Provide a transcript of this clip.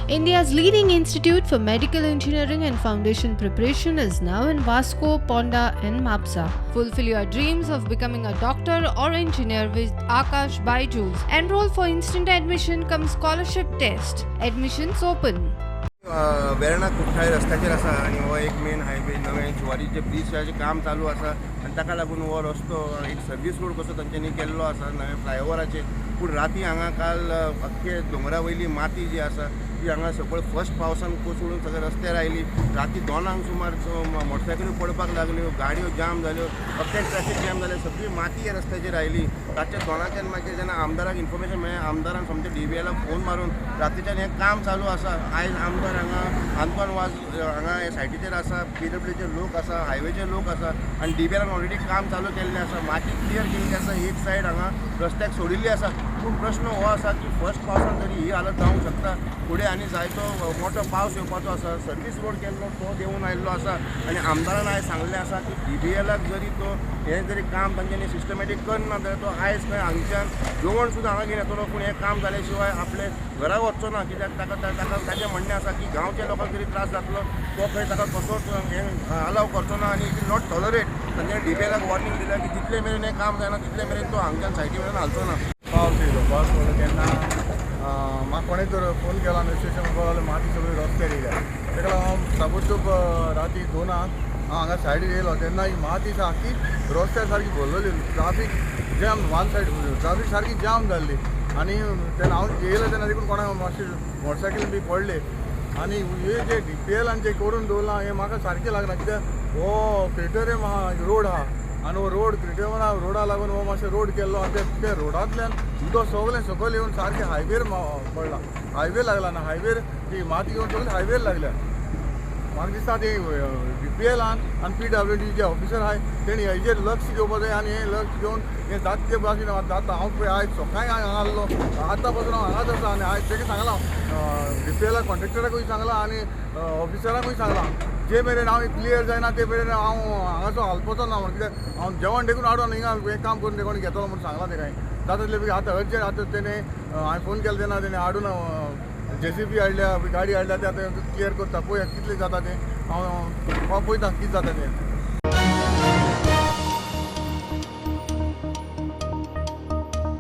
India's leading institute for medical engineering and foundation preparation is now in Vasco, Ponda and Mapsa. Fulfill your dreams of becoming a doctor or engineer with Akash Byju's. Enroll for instant admission cum scholarship test. Admissions open. Verna Cortalim रस्त्याचेर आसा आनी हो एक main highway नवें जुवारीचे ब्रिजाचें काम चालू आसा आनी ताका लागून हो रस्तो एक सर्वीस रोड कसो तांच्यांनी केल्लो आसा नव्या फ्लायओवराचेर. पूण राती हांगा काल अख्खे दोंगरा वयली माती जी आसा ती हांगा सकयल फर्स्ट पावसान कोसळून सगळे रस्त्यार आयली. राती 2 सुमार मोटरसायकल्यो पडपाक लागल्यो, गाडयो जाम जाल्यो, अख्खें ट्रॅफिक जॅम जालें, सगळी माती ह्या रस्त्याचेर आयली. रातच्या 2 मागीर जेन्ना आमदाराक इन्फॉर्मेशन मेळ्ळें, आमदारान सोमतें DBLाक फोन मारून रातीच्यान हें काम चालू आसा. आयज आमदार हांगा आंतोन वाज हांगा हे सायटीचेर आसा, PWचे लोक आसा, हायवेचे लोक आसा आनी DBLान ऑलरेडी काम चालू केल्लें आसा. माती क्लियर केल्ली आसा, एक सायड हांगा रस्त्याक सोडिल्ली आसा. पूण प्रश्न हो आसा की फर्स्ट पावसान तरी ही हालत जावंक शकता. फुडें आनी जायतो मोठो पावस येवपाचो आसा. सर्वीस रोड केल्लो तो देंवून आयिल्लो आसा आनी आमदारान आयज सांगलें आसा की DBLाक जरी तो हें जरी काम तांच्यांनी सिस्टमॅटीक करना जाल्यार तो आयज खंय हांगच्यान जेवण सुद्दां हांगा घेवन येतलो, पूण हें काम जाल्या शिवाय आपले घरा वचचो ना. कित्याक ताका ताका ताचें म्हणणें आसा की गांवच्या लोकांक जरी त्रास जातलो तो खंय ताका कसोच हें अलाव करचो ना आनी it not tolerate. तांच्यांनी DBLाक वॉर्निंग दिल्या की जितले मेरेन हें काम जायना तितले मेरेन तो हांगच्यान सायटी वयल्यान हालचो ना. पावस येयलो, पावस पडलो तेन्ना म्हाका कोणें तर फोन केला न्हू स्टेशन म्हणपाक माती सगळी रस्त्यार येयल्या. ताका लागून हांव ताबडतोब राती 2 हांव हांगा सायडीर येयलो तेन्ना ही माती सारकी रस्त्यार सारकी भरलेली, traffic jam, one side traffic सारकी जाम जाल्ली. आनी तेन्ना हांव येयलो तेन्ना देखून कोणाक मातशें मोटरसायकल बी पडले. आनी हे जे DPLान जे करून दवरलां हें म्हाका सारकें लागना, कित्याक हो क्रिटेरियम रोड आहा आनी हो रोड क्रिटेरियम रोडा लागून हो मातशें रोड केल्लो आनी ते रोडांतल्यान उदक सगळें सकयल येवन सारकें हायवेर पडलां, हायवे लागला ना, हायवेर ती माती येवन सगळी हायवेर लागल्या. म्हाका दिसता ते DPLान आनी PWD जे ऑफिसर आहाय तेणी हेजेर लक्ष घेवपाक जाय आनी हें लक्ष घेवन हें जाता ते भाशेन जाता. हांव पळय आयज सकाळीं हांगा आसलो, आतां पासून हांव हांगाच आसा आनी आयज तेका सांगलां, DPLाक कॉन्ट्रेक्टराकूय सांगलां आनी ऑफिसराकूय सांगलां, जे मेरेन हांव क्लियर जायना ते मेरेन हांव हांगासो हालपाचो ना म्हणून. कित्याक हांव जेवण देखून हाडून हिंगा हें काम करून देखून घेतलो म्हणून सांगलां तेका. जाता तितले बेगीन आतां अर्जंट आतां तेणें हांवें फोन केलो तेन्ना तेणें हाडून JCB हाडल्या, गाडी हाडल्या, ते आतां क्लियर करता. पळया कितलें जाता तें हांव पळयता कितें जाता तें.